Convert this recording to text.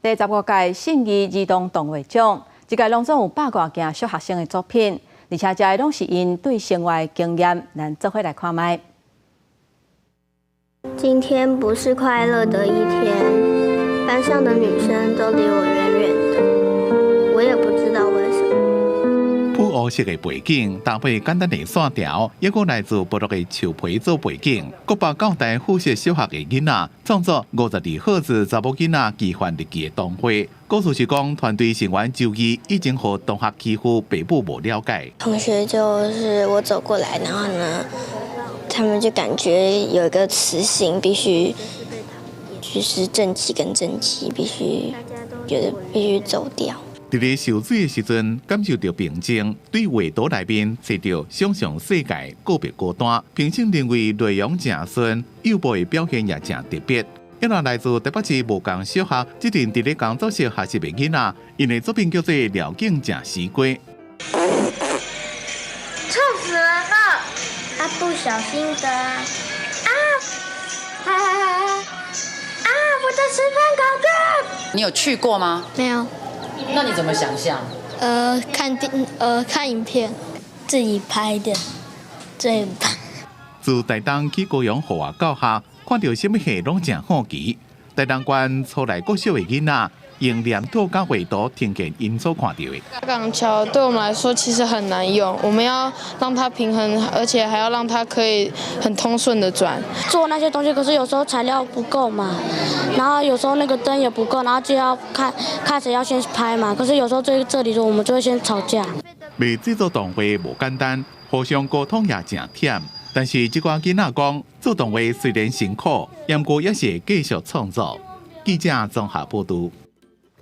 第15屆信義兒童動畫獎，這屆攏總有百外件小學生的作品，而且這攏是𪜶對生活的經驗，咱做伙來看覓。今天不是快樂的一天，班上的女生都離我遠遠的，我也不知道為什麼。普烏色的背景，搭配簡單的線條，抑閣來自部落的樹皮做背景。國爸教大附設小學的囡仔創作52號子查某囡仔奇幻日記的動畫。故事是講團隊成員周記已經予同學欺負，爸母無了解。同學就是我走過來，然後呢，他們就感覺有一個磁性，必須就是正極跟正極必須覺得必須走掉。佇咧受水的時陣，感受著平靜，對畫圖內面揣著想像世界，告別孤單。評審認為內容誠順，幼步的表現也誠特別。一來來自台北市無仝小學，這陣佇咧工作室學習的囡仔，𪜶的作品叫做《寮境食西瓜》。臭死人了！他不小心的。啊！啊！啊！我在吃飯烤的。你有去過嗎？沒有。那你怎麼想象？看影片，自己拍的最棒。自台東去高雄戶外教學，看著啥物戲攏誠好奇。台東縣初來國小的囡仔，用黏土佮畫圖呈現𪜶所看著的。鋼橋對我們來說其實很難用，我們要讓它平衡，而且還要讓它可以很通順的轉。做那些東西，可是有時候材料不夠嘛，然後有時候那個燈也不夠，然後就要看看誰要先拍嘛。可是有時候這裡我們就會先吵架。欲製作動畫無簡單，互相溝通也誠忝。但是這寡囡仔講，做動畫雖然辛苦，毋過也是會繼續創作。記者綜合報導。